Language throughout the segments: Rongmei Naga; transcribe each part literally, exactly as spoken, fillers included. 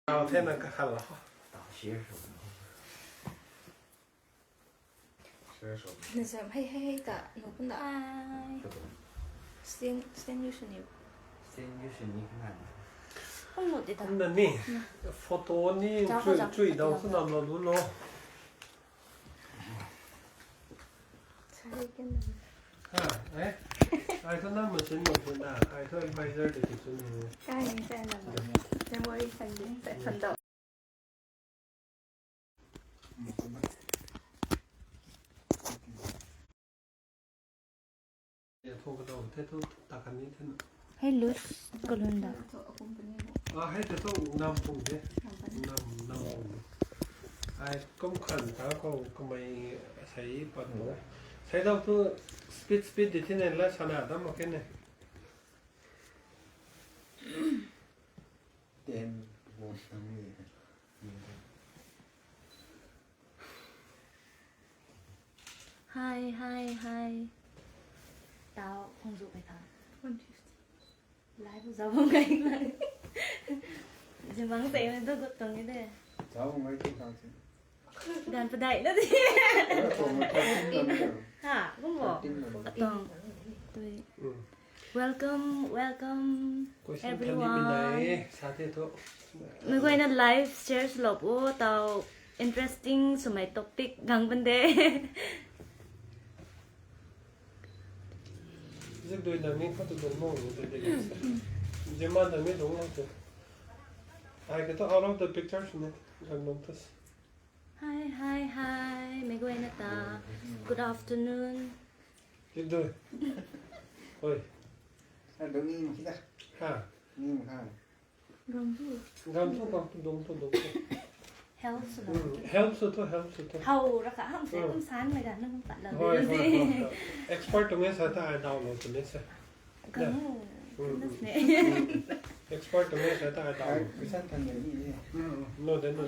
Tau the na kakhat lo. Tau share sw. Share sw. Na zam hei hei hei ta nu pun da. Ai. Stand stand you sw ni. Stand you sw ni kha na. Hung nu de ta. Na ni. Photo ni chui dau sw nam lo lu lo. Sorry, can I? Ha, eh? Ai thu nam machine lo pun da. Ai thu advisor de ki sw ni. Kai ni sa na. Memory kan de sa kan da. Hei loose kalun da. Ah, hei te thu nam pung de. Nam, nam pung de. Ai kum khan ta khou kamei sei pat mo. Sei dau thu speed, speed di thina la sana dam mak khe ne. Ten votes nang ni. Hi, hi, hi. Tau, phung zu kai tha. One fifty. Live zau bam kai na. Zimang sei na du gut tong ni de. Zau bam kai tu tang si. Gan padai na di. Thirteen na. Ha, bum bo. Thirteen na. Atong. Tui. Welcome, welcome, question everyone. Than ni minai, sa the thu. Mei guayna live share sw lo pu tau interesting swmei topic gang bam de. Zip dui nang ni khat tu dun mo ni de de. Zip man nang ni dong lang tu. Ai ka thu out of the picture sw ni. Gang nong tu. Hi, hi, hi. Mei guayna ta. Good afternoon. Zip dui. Oi. Ha, dong ni mak khe da. Ha. Ni mak khe. Gam thu. Gam thu, gam thu, dong thu, dong thu. Help sw lo. Hmm, help sw thu, help sw thu. How ra kha ham se kum san mei ga nang pat lo. Hoi, hoi, hoi, hoi. Expert tuang e sa ta ai download tu ni sa. Gam. Hmm, hmm. Expert tuang e sa ta ai download. Ai, kusan kan ni ni. Hmm, no, then no.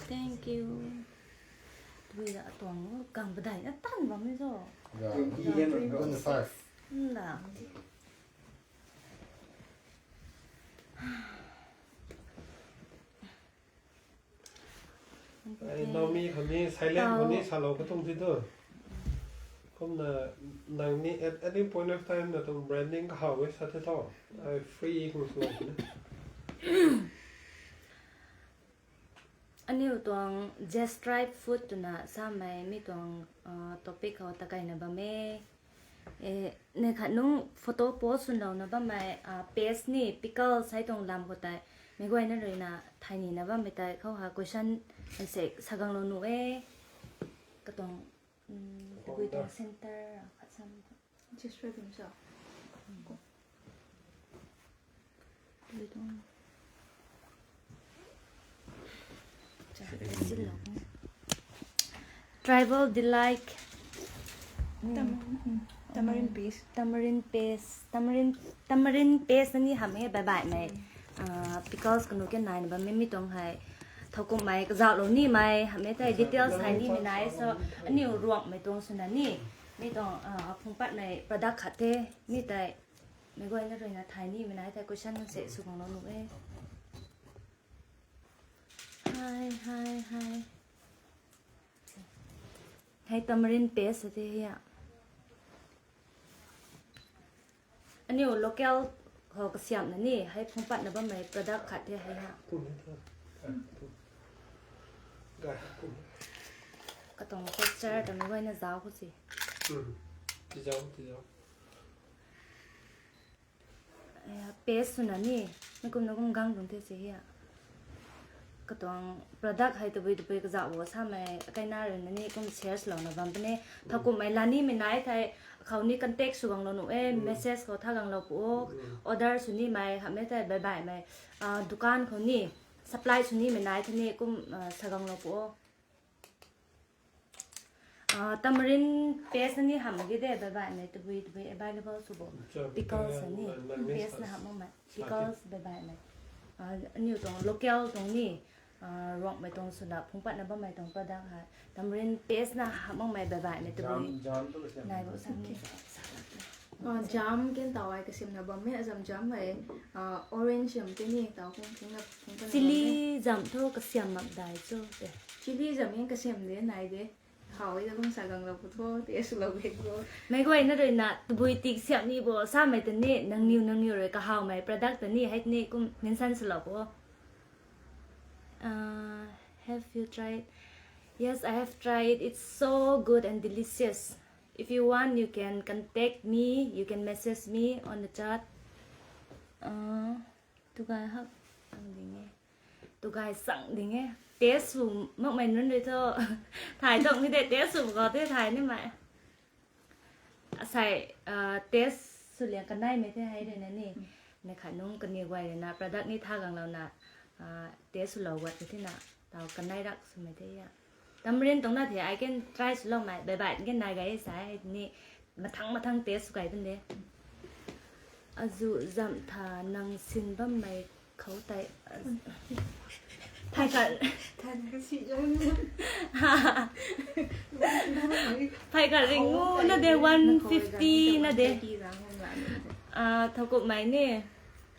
Thank you. Tui da tuang gang padai na tan bam ni zo. Yeah. Twenty-five. Hmm, da. Ai, Naomi khou ni silent khou ni salou ka tuang ti tu. Kumna nang ni at any point of time na tuang branding kahaw e sa the tho. Ai free kung sw ni. Aniu tuang Just Try Food twna samei mi tuang, ah, topic khou ta kaina bam e. Eh, ne khat nung photo post swlouna bammei, ah, page ni pickles hei tuang lam khou tei mei guayna ruina thay nina bammei tei khou ha question hei se sa ganglou nuh e. Katuang, um, tabui tuang center khat sam. Just try them so. Tabui tuang. Tribal delight. Tam-, mm, tamarind paste. Tamarind paste. Tamarind, tamarind paste na ni hamh e, bye bye mei. Ah, pickles kanu ke nai na bam mi, mi tuang hei. Thowkumhmei kazauhlou nimei hamh e tei details hei nimei nai so aniu Ruangmei tuang swna ni. Mi tuang, ah, phungpatmei product khat the mi tei. Mei guayna ruina thay nimei nai tei question se sw ganglou nuh e. Hi, hi, hi. Hei tamarind paste the hei a. Aniu local khou kasiamhna ni, hei phungpatna bammei product khat the hei ha. Katuang texture ta mei guayna zauc khou si. Hmm. Tizau, tizau. Paste swna ni, mi kumna kum gang tuang the si hei a. Katuang product hei tabui tabui kazauh bo samei, kaina ruina ni kum share swlouna bam puni. Thowkumhmei la nimei nai thei, khou ni contact sw ganglou nuh e, message khou tha ganglou pu o, order sw nimei hamh e thei bye bye mei, ah, dukan khou ni, supply sw nimei nai thei ni kum, ah, sa ganglou pu o. Ah, tamarind paste na ni hamh mak ge de, bye bye mei tabui tabui available sw bo. Pickles na ni, paste na hamh makmei. Pickles bye bye mei. Ah, aniu tuang local tuang ni, ah, Ruangmei tuang swna phungpatna bammei tuang product hei. Tamarind paste na hamh makmei bye bye mei tabui. Nai bo sang ni. Jam ken taw ai kasiamna bam e, azam jam hei, orange zam te ni taw kung kung na kung ka na bam e. Chilli zam thu kasiam mak dai cho te. Chilli zam e kasiam de nai de. How e da kum sa gang lou pu tho, taste lou ge tho. Meic guayna rui na tabui tik siam ni bo samei ta ni nangniw nangniw rui kahawmei product ta ni hei ni kum mention swlou pu. Uh, have you tried? Yes, I have tried. It's so good and delicious. If you want, you can contact me. You can message me on the chat. Uh, tugai hak ang ding e. Tugai sang ding e. Taste sw makmei nunc rui thu thay tuang ni de, taste sw khou the thay nimei. Asei, taste sw liang kaneimei the hei rui na ni. Na khat nung kaniw guay rui na product ni tha gang lou na, taste swlou guat ka thina, taw kanei rak swmei the a. Tamarind tuang na the, I can try swloumei, bye bye, ken nai gay sa ni, mathang mathang taste sw gay bun de. Azu zam tha nang sin bammei khou tei, phay khat, phay khat ringu na de, one fifty na de. Thowkumhmei ni,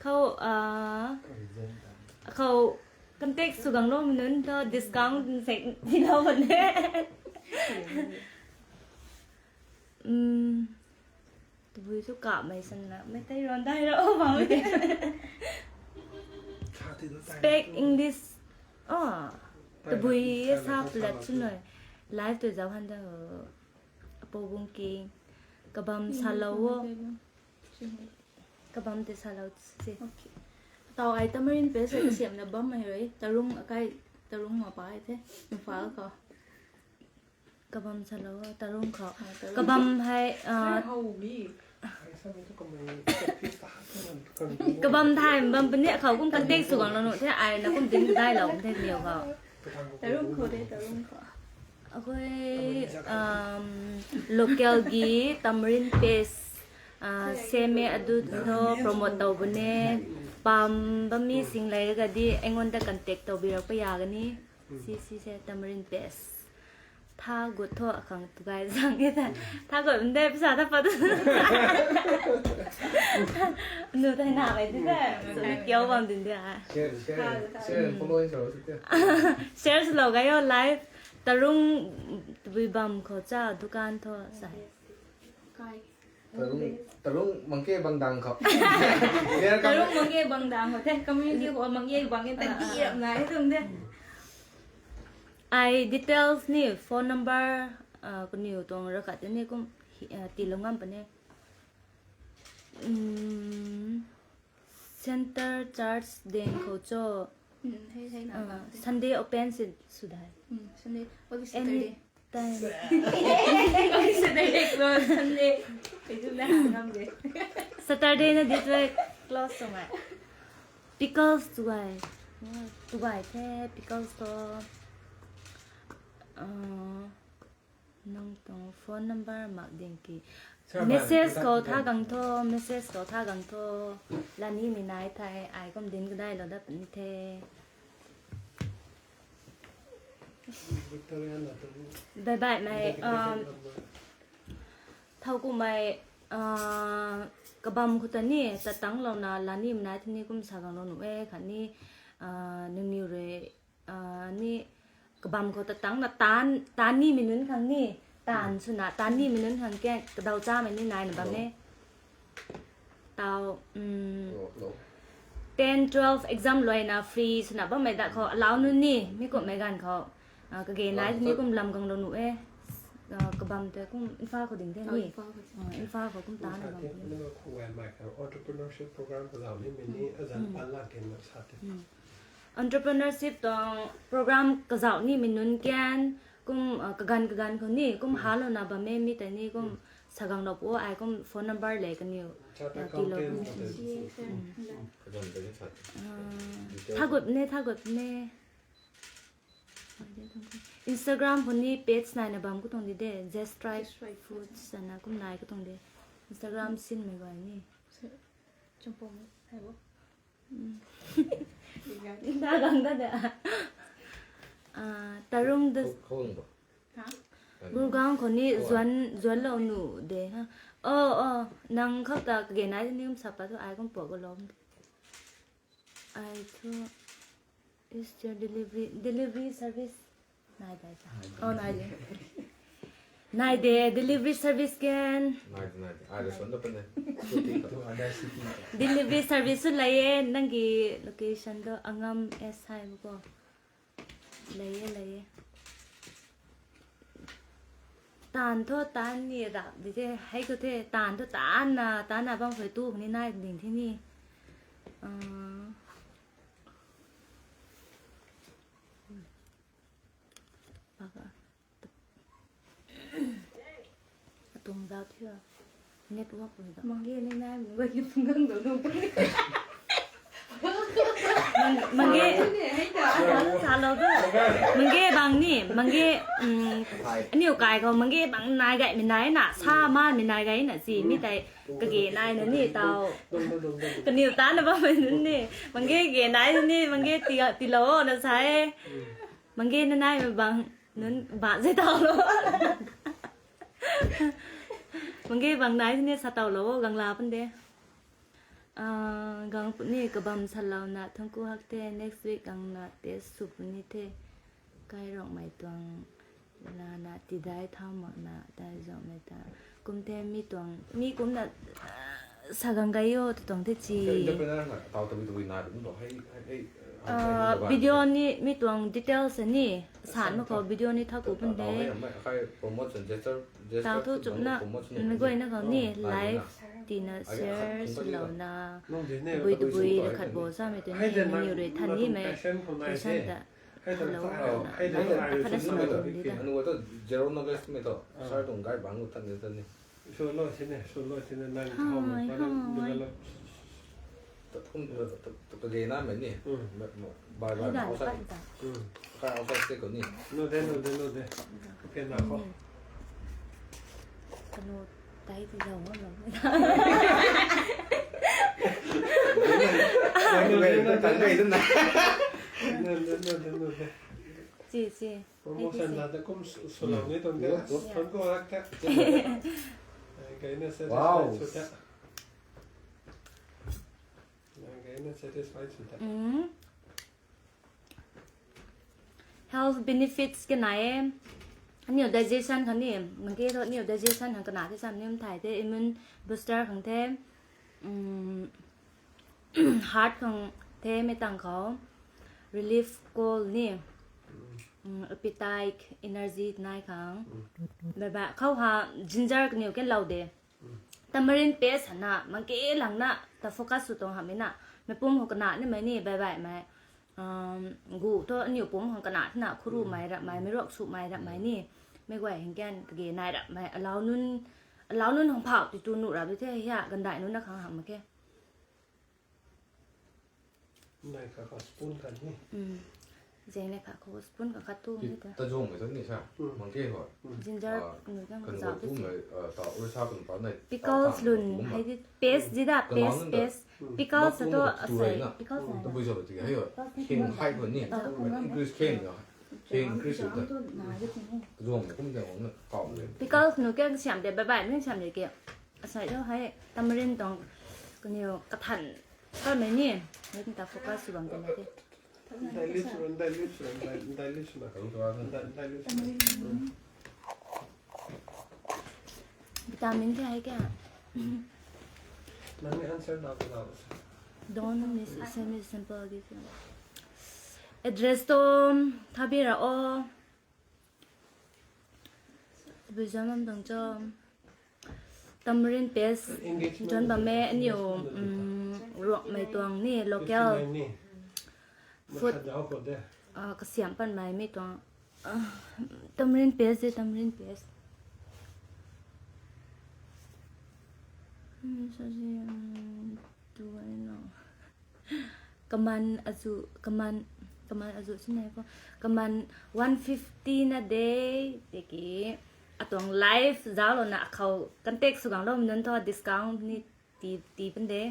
khou, khou contact sw gang loumei nunc thu discount sek tilou bam e. Tabui thu kamei san na, mei tei ron dai ra o bam e. Speak English. Tabui e sa palat swna. Live tu zauc han da. Apo bung king. Kabam salou o. Kabam tei salou se. Taw ai tamarind paste kasiamna bammei rui, tarung akai, tarung ma pa the, Imphal khou. Kabam salou, tarung khou. Kabam hei, kabam thay bam puni khou kum contact sw gang lou nuh the, ai na kum dinc kadailou the niw khou. Tarung khou de, tarung khou. Akhoi, local gi tamarind paste same adu thu promote tow bam e, pam bammei sing lei raga di, aingunda contact tow bi rak pa ya kani. Si si se tamarind paste. Tha gut thu akhang tugai zang e the. Tha gut nde pisa tha pat. Nu thei na bai di the. Suni kiau bam din de. Share, share, share and follow sw ti. Share swlou gay o live. Tarung tabui bam khou cha dukan thu sa. Tarung, tarung mangke bangdang khou. Tarung mangke bangdang khou the, community khou mangke bang e ta di ram nai tuang de. Ai details ni phone number kaniw tuang rakhat ni kum tilou ngam puni. Center church ding khou cho. Sunday open sw dai. Sunday, only Saturday. Time. Saturday close, Sunday. Saturday na di tu close sw mai. Pickles tuai. Tuai the pickles to. Nang tuang phone number mak ding ki. Message khou tha gang tho, message khou tha gang tho. Lanimei nai thei, ai kum dinc kadailou dat puni the. Bye bye mei. Thowkumhmei, kabam khou ta ni tatanglouna lanimei nai thei ni kum sa gang lou nuh e khatni, nangniw rui ni kabam khou tatangna taanv, taanv nimei nunc khang ni, taanv swna taanv nimei nunc khang ke kadaw chamei ni naina bam e. Taw, ten, twelve exam luaina free swna bammei dat khou allow nunc ni mi kumhmei ganv khou kage nai ni kum lam gang lou nuh e. Kabam tei kum Imphal khou ding the ni. Imphal khou kum taanv bam. Entrepreneurship program kazauh nimei ni azanc pan lak ken na sa the. Entrepreneurship tuang program kazauh nimei nunc kan kum kaganv kaganv khou ni kum halouna bam e mi tei ni kum sa gang lou pu ai kum phone number le kaniw tilou. Tha gut ne, tha gut ne. Instagram khou ni page naina bam katuang di de, Just Right Foods ana kum nai katuang de. Instagram sinmei guay ni. Tarung da de. Tarung da. Gurgaon khou ni zuan, zuan lou nu de ha. Oh, oh, nang khou ta kage nai ni um sapa thu ai kum po ko lom de. Ai thu is your delivery, delivery service. Nai dai ta. Oh, nai de. Nai de, delivery service ken. Nai de, nai de. Ai restaurant ta pan de. Delivery service su lei e, nang ki location tu Angam S hai ko. Lei e, lei e. Taanv thu taanv ni rap di the, hei khou the, taanv thu taanv na, taanv na bam khou tu ni nai ding the ni. Ah. Bak a. Atung zau thiu. Network rui da. Mangge ni nai, mangge ni phung gang dou dou. Mang-, mangge. Sa lou da. Mangge bang ni, mangge, um, aniu kai khou mangge bang nai gaymei nai na, sa man mei nai gay na si, mi tei kage nai na ni tau. Kaniw ta na bammei nunc ni, mangge ge nai na ni, mangge ti, tilou na sa e. Mangge na naimei bang, nunc ba ze tau lou. Mangge bang nai ni sa tau lou, gang la pan de. Ah, gang puni kabam salouna, thangku hak the, next week gang na test sw puni the. Kai Rongmei tuang lana tidai thau mak na, tai zauhmei ta. Kum the mi tuang, mi kumna, ah, sa gang gay o, tu tuang the chi. Entrepreneur na, tau tabui tabui na, dum lo, hei, hei, hei, Ah, hei, video ni, mi tuang details ni, san mak khou video ni thaku pun de. Hei, hei, promotion, gesture, gesture, tau thu chupna, promotion, mi guayna khou ni, oh, live, tina, share, salouna, bui tabui, rakhat bo samei tu ni, mi rui than ni mei, passion ta. Hello. Hello. Hello. Hello. Hello. Anu wa ta zero knowledge mei to. Ah. Sir tuang guide bang u tan ni tan ni. Solo sini, solo sini nang. Hi, how hi. Develop. Ta thum, ta, ta, ta, ta gay na mei ni. Hmm. Me, me, bye bye. Ai dan outside. Pat ta. Hmm. Kai outside stay ko ni. No de, no de, no de. Okay na ko. Hmm. Kanu tai ti zau lo. Wait, wait, wait, wait, wait. No, no, no, no, no. Chi, chi. Promotion la ta kum su-, sulou ni tuang ta. Yes, yes. Tuang ko rak ta. Ai, kayna satisfied su ta. Wow. Ai, kayna satisfied su ta. Mm. Health benefits ke nai e. Aniu digestion khang ni, mangge thu aniu digestion khang kana the sam ni um thai the, immune booster khang the, um, heart khang the, mei tang khou, relief cold ni, um, appetite, energy nai khang. Bye bye. Khou ha ginger kaniw ke lou de. Tamarind paste hana, mangge lang na, ta focus sw tuang hamh e na. Mei pum khou kana ni mei ni, bye bye mei. Um, gu thu aniu pum khang kana thina, khuru mei rap mei, mei ruak su mei rap mei ni. Mei guay hing kan kage nai rap mei. Alau nunc, alau nunc hang phau ti tu nu rap di the hia, gandai nunc na khang hamh mak khe. Nai kha kha spoon khat ni. Hmm. Zeng nai kha kha spoon khat khat tu ni ta. Ta zong mei tu ni sa. Hmm. Mangge ho. Hmm. Ginger, ah, nu kan kanu zau tu mei, ah, ta ur sa kan pa nai. Pickles lun, hei di paste di da, paste, paste. Hmm. Pickles sa tu asai, pickles na. Tabui zau ti hei ho. Kheng hai ko ni. Increase kheng na. Kheng increase ta. Ta zong mei kum ta hong na kau le. Pickles nu kan siam de, bye bye, nu siam de ke. Asai tu hei tamarind tuang kaniw kathan. Kau mei ni, mei ta focus sw bam ta mei te. Dilute sw, dilute sw, dilute sw na. Dilute sw. Vitamin ke hai kya? Nang ni answer na ko na. Don't miss, send me sample, give you. Address tu thabira o. Tabui zam bam tuang cho. Tamarind paste. Engagement. Zon bam e aniu, engagement. Um, ruak mei tuang ni, local. Fifty nine ni. Food. Makhat zau ko de. Ah, kasiam pan mei mi tuang. Ah, tamarind paste de, tamarind paste. Hmm, so si, um, tu ai no. Kaman azu, kaman, kaman azu sinai ko. Kaman one fifty na de, tiki atuang live zauclou na akhou contact sw gang lou nunc thu discount ni ti, ti pan de.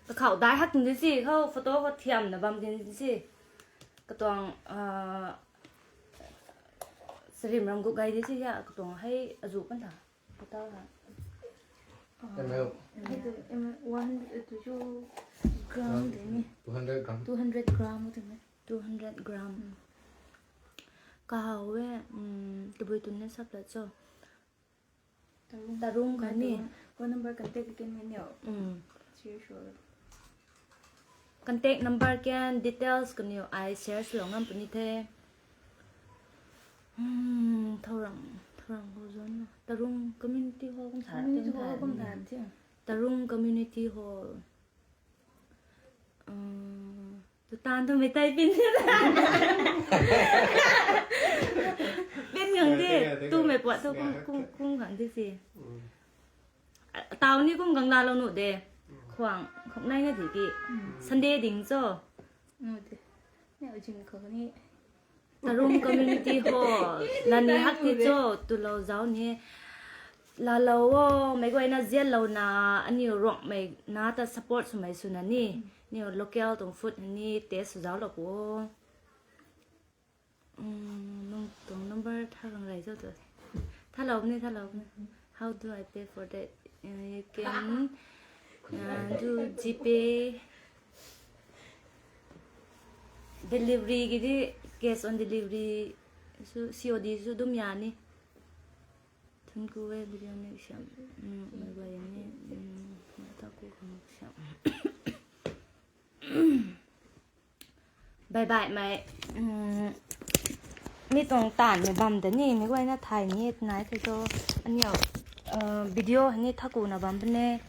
Kakhou dai hak tin si, khou photo khou thiam na bam tin si. Katuang, ah, Sarim ram gu gai di si ya, katuang hei azu pan tha. Kata ha. Ml. Hei tu, em, one hundred tu chu gram de ni. Two hundred gram. Two hundred gram tu ni. Two hundred gram. Kahaw e, um, tabui tun ne sap la cho. Tarung kani. Phone number contact ken ni nio. Um. Sure, sure. Contact number ken details kaniw ai share swlou ngam puni the. Hmm, Thourang, Thourang ho zon na. Tarung Community Hall kum sa. Community Hall kum sa, tia. Tarung Community Hall. Uh, tu tan tu mei tai pin. Pin ngang di. Tei, tei, tei, tu mei puat tu kum, kum, kum ngang di si. Hmm. Tau ni kum gang la lou nu de. Khwang, khwang nai na di ki. Sunday ding cho. Nu de. Ne, ujing khou ni. Tarung Community Hall. Lani hak ti cho, tu lou zau ni. La lou o, mei guay na zian lou na, aniu Ruangmei na ta support swmei swna ni. Niu local tuang food ni taste sw zau lou pu o. Umm, nang tuang number tha gang rei cho tu. Tha lou ni, tha lou ni. How do I pay for that? Uh, you can, uh, do GPay. Delivery ki di, cash on delivery su, COD su dum ya ni. Thun ku e, video ni siam. Umm, mei guay ni. Umm, mei ta ku khang siam. Bye bye mei. Umm, mi tuang taanv mei bam de ni, mei guay na thay ni, nai the cho. Aniu, uh, video ni thaku na bam puni.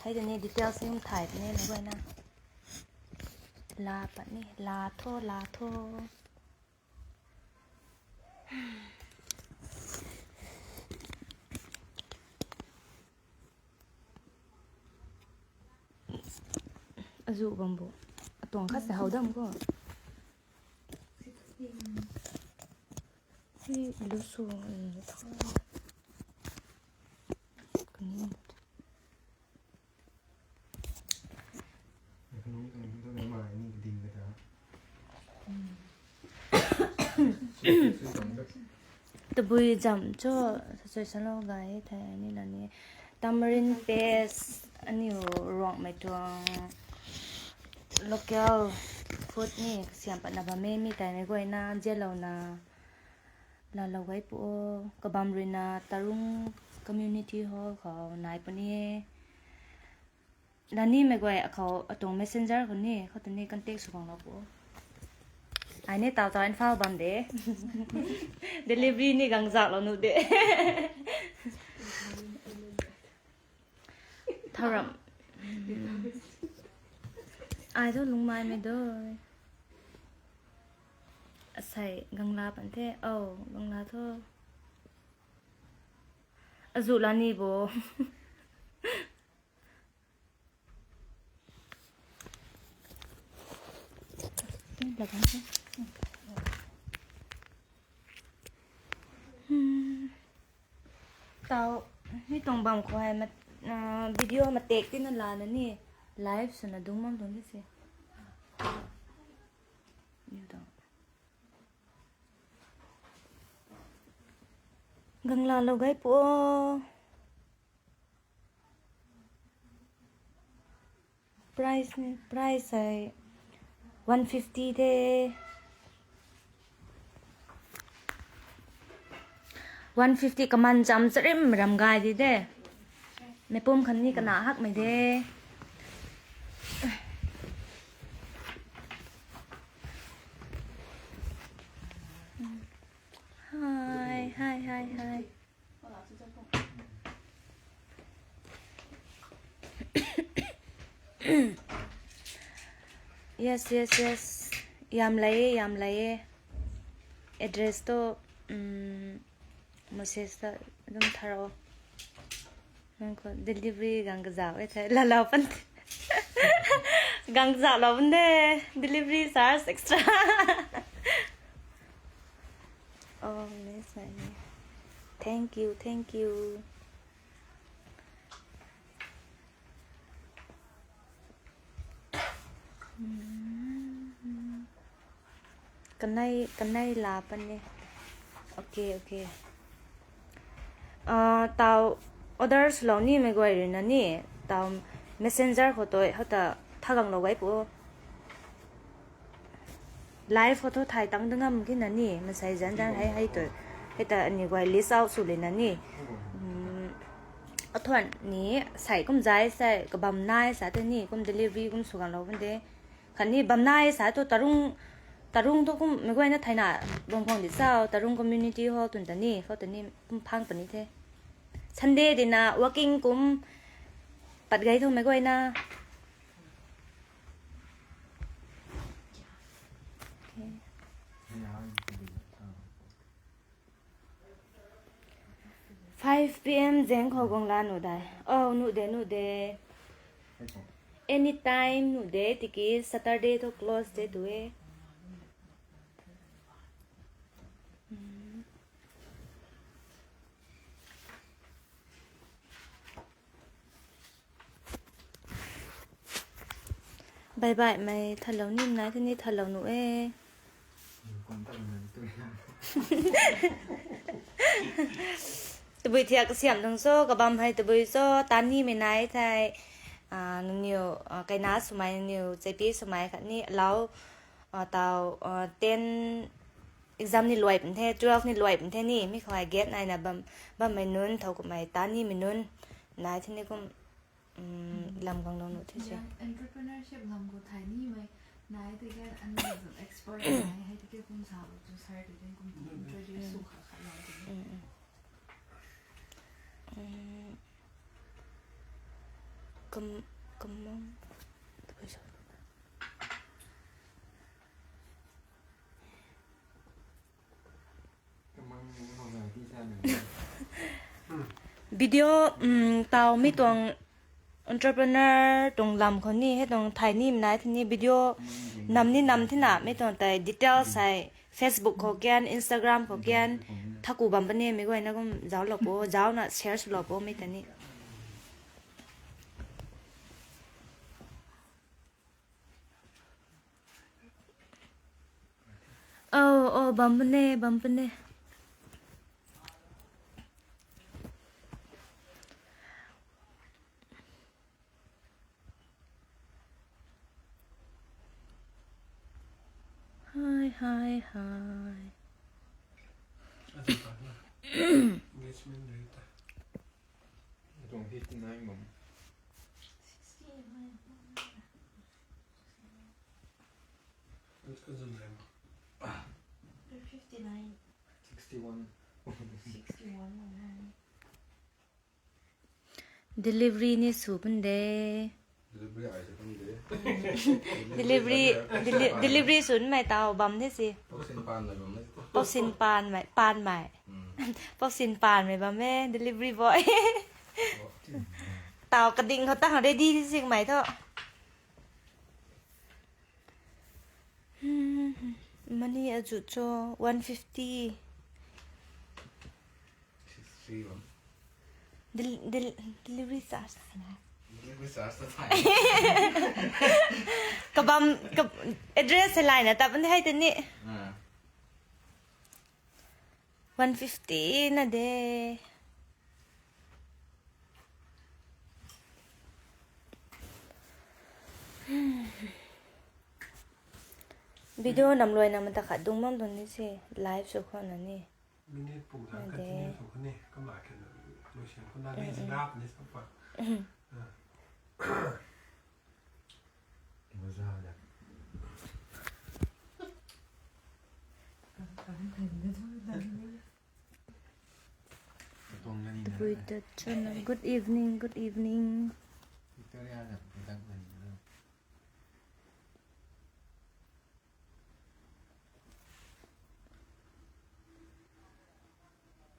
Hei de ni details ni thay puni, mei guay na. La pat ni, la tho, la tho. Azu bam bo. Atuang khat se how dam ko. Hei, lu su, eh, kani. Tabui zam cho, sa sui sa lou gay the, ni la ni. Tamarind paste, aniu Ruangmei tuang local food ni, kasiam patna bam e, mi tei mei guay na, zian lou na, la lou gay pu o, kabam rui na, Tarung Community Hall khou nai puni e. Lani mei guay akhou atuang messenger khou ni, khou tu ni contact sw bang lou pu. Ai ni tau tau Imphal bam de. Delivery ni gang zak lou nu de. Tharam. Ai thu lungmai mei doi. Asei gang la pan the. Oh, gang la tho. Azu la ni bo. Hmm. Tau, mi tuang bam khou hei mat-, ah, video matek tina lana ni live swna dung bam tuang di se. Ni tuang. Gang la lou gay pu o. Price ni, price hei one fifty de. One fifty kaman cham charim ram gay di de. Mei pum khan ni kana hak mei de. Hi, hi, hi, hi. Yes, yes, yes. Yam lei e, yam lei e. Address tu, um, message ta dum tharo. Nang khou delivery gang kazauh e the, la lou pan the. Gang kazauh lou pan the, delivery charge extra. Oh, miss my name. Thank you, thank you. Hmm. Kanei, kanei la pan ni. Okay, okay. Ah, tau order swlou nimei guay rui na ni, tau messenger khou tei hata thaganglou gay pu. Live khou thu thay tang dangam ki na ni, masai zan zan hei hei tei, hei ta ani guay list out sw le na ni. Um, athuan ni, sai kum zai, sai kabam nai sa te ni, kum delivery kum sw ganglou bam de. Khatni bam nai sa tu tarung, tarung tu kum mei guayna thayna bam khang di sau, tarung community hall tun ta ni, khou ta ni kum phang puni the. Sunday di na walking kum pat gay thu mei guayna. Okay. Five P M zeng khou guang la nu dai. Oh, nu de, nu de. Anytime nu de, tiki Saturday thu close de tu e. Bye bye, mei thalou ni nai the ni thalou nu e. Tabui thiak kasiam dang cho, kabam hei tabui cho, tani mei nai thei, ah, nangniw, ah, kaina swmei, nangniw chepi swmei khatni alau, ah, tau, ah, ten exam ni luai pun the, twelve ni luai pun the ni, mi khou hei gap naina bam, bammei nunc, thau kumhmei tani mei nunc nai the ni kum, um, lam gang lou nu the se. Entrepreneurship lam khou thay nimei nai tei kan, ani zam expert nai hei tei kum sa lou tu sir tei kan kum introduce sw kha kha lou tu. Mm, mm. Mm. Kam, kamang. Video, um, tau mi tuang entrepreneur tuang lam khou ni, hei tuang thay nimei nai the ni video nam ni nam the na, mi tuang tei details hei Facebook khou kian, Instagram khou kian, thaku bam puni, mei guayna kum zauc lou po, zauc na share sw lou po, mi ta ni. Oh, oh, bam puni, bam puni. Hi, hi, hi. Engagement rate ta. Tuang fifty-nine bam. Azun nai ma. Fifty-nine. Sixty-one. Sixty-one. Delivery ni sw pun de. Delivery ai sw pun de. Delivery, deli-, delivery sw mei tau bam de si. Pousin pan mei bam de. Pousin pan mei, pan mei. Hmm. Pousin pan mei bam e, delivery boy. Oh. Tau kading khou ta ready di sing mei tho. Hmm, money azu cho one fifty. Sixty-three bam. Del-, del-, delivery charge ta na. Delivery charge ta thai. Kabam, kab-, address hei layna tap ni hei tei ni. Ah. One fifty na de. Video nam luaina mata khat dung bam tuang ni se, live sw khou na ni. Minute pung tang continue sw khou ni, kam la khe na, luaisian khou na ni, zirap ni sa pa. Ah. Good evening, good evening.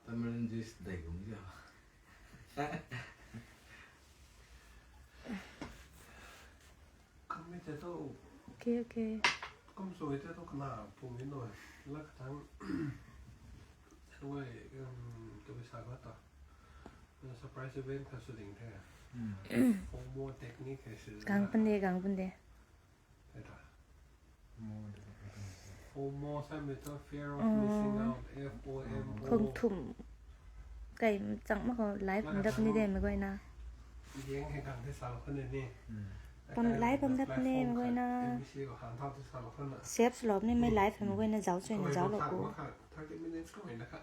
Tamarind juice dei kum dia. Kami te to. Okay, okay. Kum sui te to kana pum ni no. La katang. Sui, um, tu bisa kata. Surprise event kha sw ding the. Hmm. Fomo technique hai sw. Gang pun de, gang pun de. FOMO samei thu, fear of missing out, F O M O. Khang thum kai chang mak khou live pham dap ni de mei guayna. Yang hei khang the sa khou ni. Pam live pham dap ni mei guayna. M B C khou han thau the sa khou na. Save swlou ni mei live pham mei guayna zauc chuina zauclou khou. Thirty minutes khou na kha.